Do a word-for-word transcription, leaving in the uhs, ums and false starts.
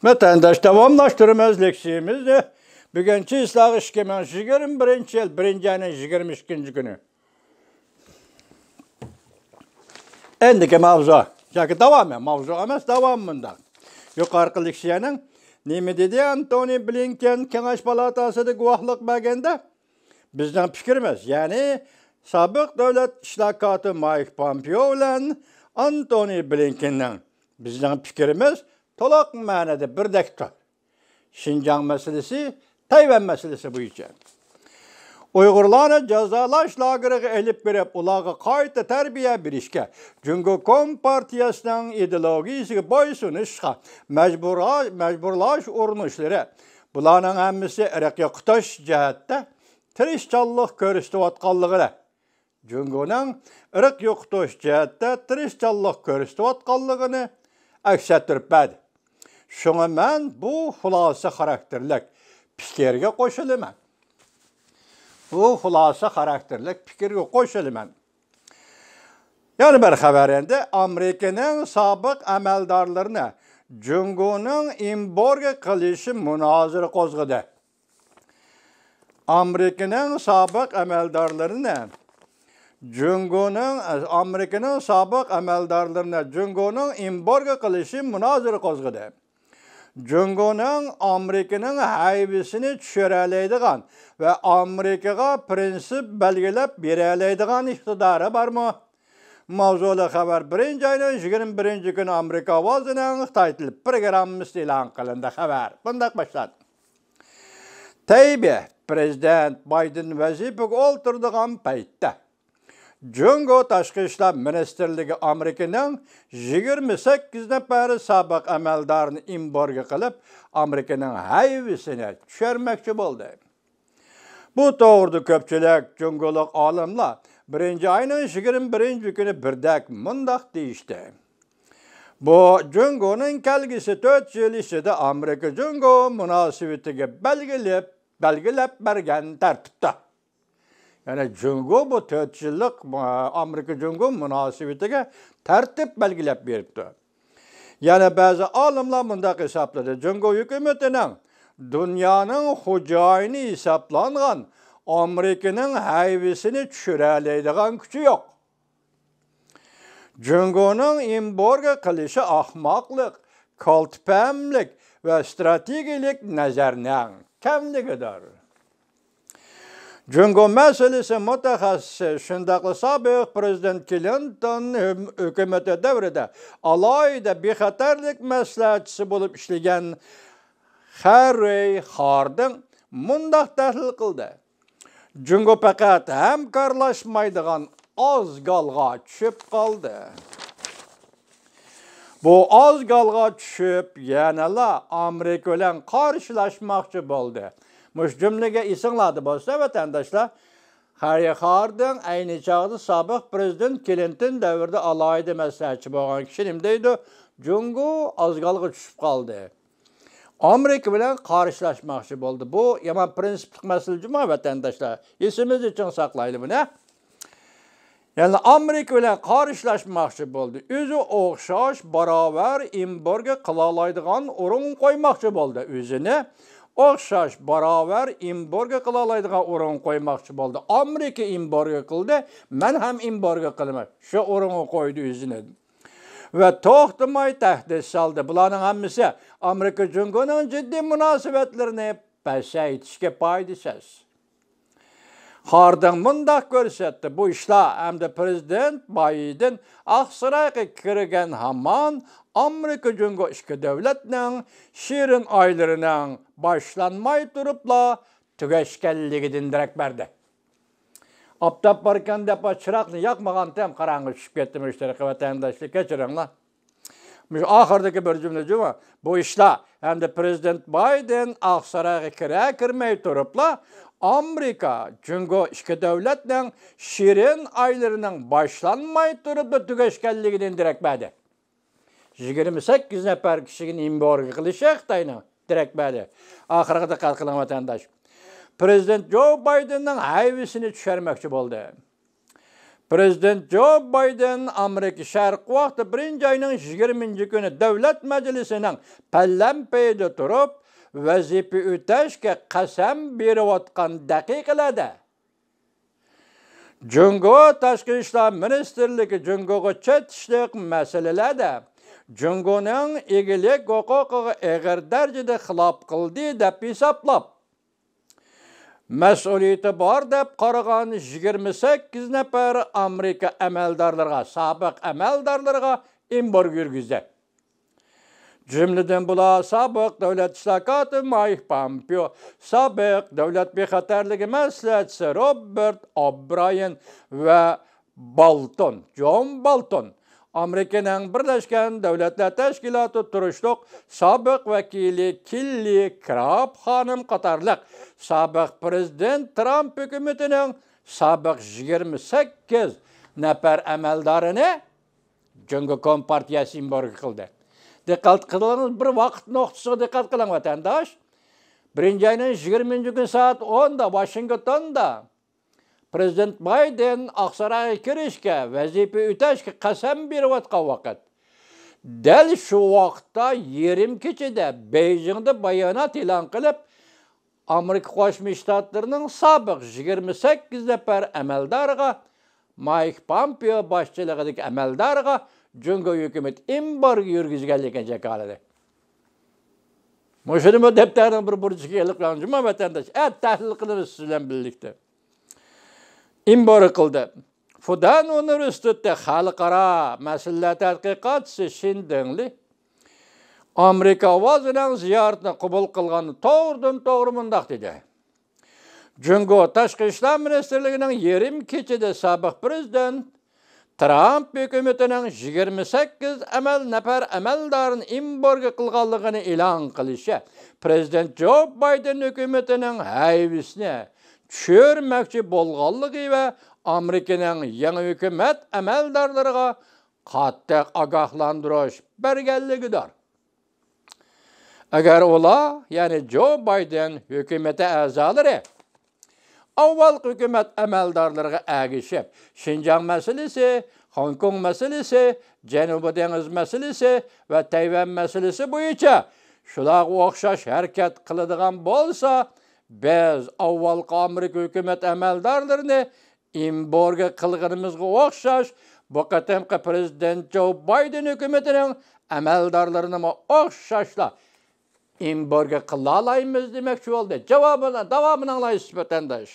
ۋەتەنداش، داۋاملاشتۇرىمىز لېكسىيىمىزنى. بۈگۈن چىسلاغ ئىككى مىڭ يىگىرمە بىرىنچى يىل، بىرىنچى ئاينىڭ يىگىرمە ئىككىنچى كۈنى. ئەندىكى ماۋزۇ ياكى داۋامى، ماۋزۇ ئەمەس، داۋامى مۇنداق. يۇقىرىقى لېكسىيەنىڭ «نېمە دېدى ئانتونى بلىنكېن كېڭەش پالاتاسىدا گۇۋاھلىق بەرگەندە»، بىزنىڭ پىكرىمىز، يەنى سابىق دۆلەت ئىشلار كاتىپى مايك پومپېئو بىلەن ئانتونى بلىنكېننىڭ، بىزنىڭ پىكرىمىز، تولۇق مەنىدە بىردەكتۇر. شىنجاڭ مەسىلىسى، تەيۋەن مەسىلىسى بويىچە. ئۇيغۇرلارنى جازالاش لاگېرىغا ئېلىپ كىرىپ، ئۇلارغا قايتا تەربىيە بېرىشكە، جۇڭگو كومپارتىيەسىنىڭ ئىدېئولوگىيىسىگە بويسۇنۇشقا مەجبۇرلا-، مەجبۇرلاش ئۇرۇنۇشلىرى، بۇلارنىڭ ھەممىسى ئىرق يوقىتىش جەھەتتە تىرىشچانلىق كۆرسىتىۋاتقانلىقىنى، جۇڭگونىڭ ئىرق يوقىتىش جەھەتتە تىرىشچانلىق كۆرسىتىۋاتقانلىقىنى ئەكس ئەتتۈرۈپ بەردى. شۇڭا مەن بۇ خۇلاسە خاراكتېرلىك پىكىرگە قوشۇلىمەن. بۇ خۇلاسە خاراكتېرلىك پىكىرگە قوشۇلىمەن. يەنە بىر خەۋەر ئەمدى. ئامېرىكىنىڭ سابىق ئەمەلدارلىرىنى جۇڭگونىڭ ئېمبارگو قىلىشى مۇنازىرە قوزغىدى. ئامېرىكىنىڭ سابىق ئەمەلدارلىرىنى جۇڭگونىڭ، ئامېرىكىنىڭ سابىق ئەمەلدارلىرىنى جۇڭگونىڭ ئېمبارگو قىلىشى مۇنازىرە قوزغىدى. جۇڭگونىڭ ئامېرىكىنىڭ ھەيۋىسىنى چۈشۈرەلەيدىغان ۋە ئامېرىكىغا پىرىنسىپ بەلگىلەپ بېرەلەيدىغان ئىقتىدارى بارمۇ؟ ماۋزۇلۇق خەۋەر. بىرىنچى ئاينىڭ يىگىرمە بىرىنچى كۈنى ئامېرىكا ئاۋازىنىڭ خىتاي تىل پروگراممىسىدا ئېلان قىلىندى. خەۋەر مۇنداق باشلاندى. تەيبېي، پىرېزىدېنت بايدېن ۋەزىپىگە ئولتۇرىدىغان پەيتتە، جۇڭگو تاشقى ئىشلار مىنىستىرلىكى ئامېرىكىنىڭ يىگىرمە سەككىز نەپەر سابىق ئەمەلدارىنى ئېمبارگو قىلىپ، ئامېرىكىنىڭ ھەيۋىسىنى چۈشۈرمەكچى بولدى. بۇ توغرىدا كۆپچىلىك جۇڭگولۇق ئالىملار بىرىنچى ئاينىڭ يىگىرمە بىرىنچى كۈنى بىردەك مۇنداق دېيىشتى: «بۇ جۇڭگونىڭ كەلگۈسى تۆت يىل ئىچىدە ئامېرىكا جۇڭگو مۇناسىۋىتىگە بەلگىلەپ، بەلگىلەپ بەرگەن تەرتىپتە.» يەنى جۇڭگو بۇ تۆت يىللىق، ئامېرىكا جۇڭگو مۇناسىۋىتىگە تەرتىپ بەلگىلەپ بېرىپتۇ. يەنە بەزى ئالىملار مۇنداق ھېسابلىدى: جۇڭگو ھۆكۈمىتىنىڭ دۇنيانىڭ خوجايىنى ھېسابلانغان ئامېرىكىنىڭ ھەيۋىسىنى چۈشۈرەلەيدىغان كۈچى يوق. جۇڭگونىڭ ئېمبارگو قىلىشى ئاخماقلىق، كالتە پەھملىك ۋە ئىستراتېگىيەلىك نەزەرنىڭ كەملىكىدۇر. جۇڭگو مەسىلىسى مۇتەخەسسىسى، شۇنداقلا سابىق پىرېزىدېنت كلىنتون ھۆ-، ھۆكۈمىتى دەۋرىدە ئالاھىدە بىخەتەرلىك مەسلىھەتچىسى بولۇپ ئىشلىگەن خەررىي خاردىڭ مۇنداق تەھلىل قىلدى: جۇڭگو پەقەت ھەمكارلاشمايدىغان ئاز گالغا چۈشۈپ قالدى. بۇ ئاز گالغا چۈشۈپ، يەنىلا ئامېرىكا بىلەن قارشىلاشماقچى بولدى. مۇشۇ جۈملىگە ئېسىڭلاردا بولسا، ۋەتەنداشلار، خەررىي خاردىڭ ئەينى چاغدا سابىق پىرېزىدېنت كلىنتون دەۋرىدە ئالاھىدە مەسلىھەتچى بولغان كىشى نېمە دەيدۇ؟ جۇڭگو ئاز گالغا چۈشۈپ قالدى. ئامېرىكا بىلەن قارشىلاشماقچى بولدى. بۇ يامان پىرىنسىپلىق مەسىلە جۇمۇ، ۋەتەنداشلار. ئېسىمىزدە چىڭ ساقلايلى بۇنى. يەنى ئامېرىكا بىلەن قارشىلاشماقچى بولدى. ئۆزى ئوخشاش باراۋەر ئېمبارگو قىلالايدىغان ئورۇنغا قويماقچى بولدى. ئۆزىنى ئوخشاش باراۋەر ئېمبارگو قىلالايدىغان ئورۇنغا قويماقچى بولدى. ئامېرىكا ئېمبارگو قىلدى، مەن ھەم ئېمبارگو قىلىمەن. شۇ ئورۇنغا قويدى ئۆزىنى. ۋە توختىماي تەھدىت سالدى. بۇلارنىڭ ھەممىسى ئامېرىكا جۇڭگونىڭ جىددىي مۇناسىۋەتلىرىنى پەسەيتىشكە پايدىسىز. خاردىڭ مۇنداق كۆرسەتتى: بۇ ئىشلار ئەمدى پىرېزىدېنت بايدېن ئاقسارايغا كىرگەن ھامان ئامېرىكا جۇڭگو ئىككى دۆلەتنىڭ شېرىن ئايلىرىنىڭ باشلانماي تۇرۇپلا تۈگەشكەنلىكىدىن دېرەك بەردى. ئاپتاپ باركەن دەپ چىراغنى ياقمىغانتىم، قاراڭغۇ چۈشۈپ كەتتى مۇشۇ تەرىقى، ۋەتەنداشلار، كەچۈرۈڭلار. مۇشۇ ئاخىرىدىكى بىر جۈملە جۇمۇ، بۇ ئىشلار ئەمدى پىرېزىدېنت بايدېن ئاقسارايغا كىرە كىرمەي تۇرۇپلا ئامېرىكا جۇڭگو ئىككى دۆلەتنىڭ شېرىن ئايلىرىنىڭ باشلانماي تۇرۇپلا تۈگەشكەنلىكىدىن دېرەك بەردى. يىگىرمە سەككىز نەپەر كىشىگە ئېمبارگو قىلىشى خىتاينىڭ دېرەك بەردى. ئاخىرىغا دىققەت قىلىڭ، ۋەتەنداش. پىرېزىدېنت جو بايدېننىڭ ھەيۋىسىنى چۈشۈرمەكچى بولدى. پرېزىدېنت جو بايدېن ئامېرىكا شەرقىي ۋاقتى بىرىنچى ئاينىڭ يىگىرمىنچى كۈنى دۆلەت مەجلىسىنىڭ پەلەمپىيىدە تۇرۇپ، ۋەزىپە ئۆتەشكە قەسەم بېرىۋاتقان دەقىقىلەردە، جۇڭگو تاشقى ئىشلار مىنىستىرلىكى جۇڭگوغا چېتىشلىق مەسىلىلەردە جۇڭگونىڭ ئىگىلىك ھوقۇقىغا ئېغىر دەرىجىدە خىلاپ قىلدى دەپ ھېسابلاپ، مەسئۇلىيىتى بار دەپ قارىغان يىگىرمە سەككىز نەپەر ئامېرىكا ئەمەلدارلىرىغا، سابىق ئەمەلدارلىرىغا ئېمبارگو يۈرگۈزدى. جۈملىدىن بۇلار سابىق دۆلەت ئىشلار كاتىپى مايك پامپېئو، سابىق دۆلەت بىخەتەرلىكى مەسلىھەتچىسى روبېرت ئوبرايېن ۋە بالتون، جون بالتون، ئامېرىكىنىڭ بىرلەشكەن دۆلەتلەر تەشكىلاتى تۇرۇشلۇق سابىق ۋەكىلى كېللى كراپ خانىم قاتارلىق سابىق پرېزىدېنت ترامپ ھۆكۈمىتىنىڭ سابىق يىگىرمە سەككىز نەپەر ئەمەلدارىنى جۇڭگو كومپارتىيەسى ئېمبارگو قىلدى. دىققەت قىلىڭىز، بىر ۋاقىت نۇقتىسىغا دىققەت قىلىڭ، ۋەتەنداش. بىرىنچى ئاينىڭ يىگىرمىنچى كۈنى سائەت ئوندا ۋاشىنگتوندا پرېزىدېنت بايدېن ئاقسارايغا كىرىشكە، ۋەزىپە ئۆتەشكە قەسەم بېرىۋاتقان ۋاقىت. دەل شۇ ۋاقىتتا يېرىم كېچىدە بېيجىڭدا بايانات ئېلان قىلىپ، ئامېرىكا قوشما شتاتلىرىنىڭ سابىق يىگىرمە سەككىز نەپەر ئەمەلدارىغا، مايك پامپېئو باشچىلىقىدىكى ئەمەلدارىغا جۇڭگو ھۆكۈمىتى ئېمبارگو يۈرگۈزگەنلىكىنى جاكارلىدى. مۇشۇنىمۇ دەپتەرنىڭ بىر بۇرجىكى ئېلىپ قويۇڭ، جۇما ۋەتەنداش. ئەتە تەھلىل قىلىمىز سىز بىلەن بىرلىكتە. ئېمبارگو قىلدى. فۇدەن ئۇنىۋېرسىتېتى خەلقئارا مەسىلىلەر تەتقىقاتچىسى شىن دېڭلى ئامېرىكا ئاۋازىنىڭ زىيارىتىنى قوبۇل قىلغاندا توغرىدىن توغرا مۇنداق دېدى: جۇڭگو تاشقى ئىشلار مىنىستىرلىكىنىڭ يېرىم كېچىدە سابىق پرېزىدېنت ترامپ ھۆكۈمىتىنىڭ يىگىرمە سەككىز ئەمەل، نەپەر ئەمەلدارىنى ئېمبارگو قىلغانلىقىنى ئېلان قىلىشى، پرېزىدېنت جو بايدېن ھۆكۈمىتىنىڭ ھەيۋىسىنى چۈشۈرمەكچى بولغانلىقى ۋە ئامېرىكىنىڭ يېڭى ھۆكۈمەت ئەمەلدارلىرىغا قاتتىق ئاگاھلاندۇرۇش بەرگەنلىكىدۇر. ئەگەر ئۇلار، يەنى جو بايدېن ھۆكۈمىتى ئەزالىرى ئاۋۋالقى ھۆكۈمەت ئەمەلدارلىرىغا ئەگىشىپ، شىنجاڭ مەسىلىسى، خوڭكوڭ مەسىلىسى، جەنۇبىي دېڭىز مەسىلىسى ۋە تەيۋەن مەسىلىسى بويىچە شۇلارغا ئوخشاش ھەرىكەت قىلىدىغان بولسا، بىز ئاۋۋالقى ئامېرىكا ھۆكۈمەت ئەمەلدارلىرىنى ئېمبارگو قىلغىنىمىزغا ئوخشاش، بۇ قېتىمقى پرېزىدېنت جو بايدېن ھۆكۈمىتىنىڭ ئەمەلدارلىرىنىمۇ ئوخشاشلا ئېمبارگو قىلالايمىز دېمەكچى بولدى. جاۋابىنى، داۋامىنى ئاڭلايسىز، ۋەتەنداش.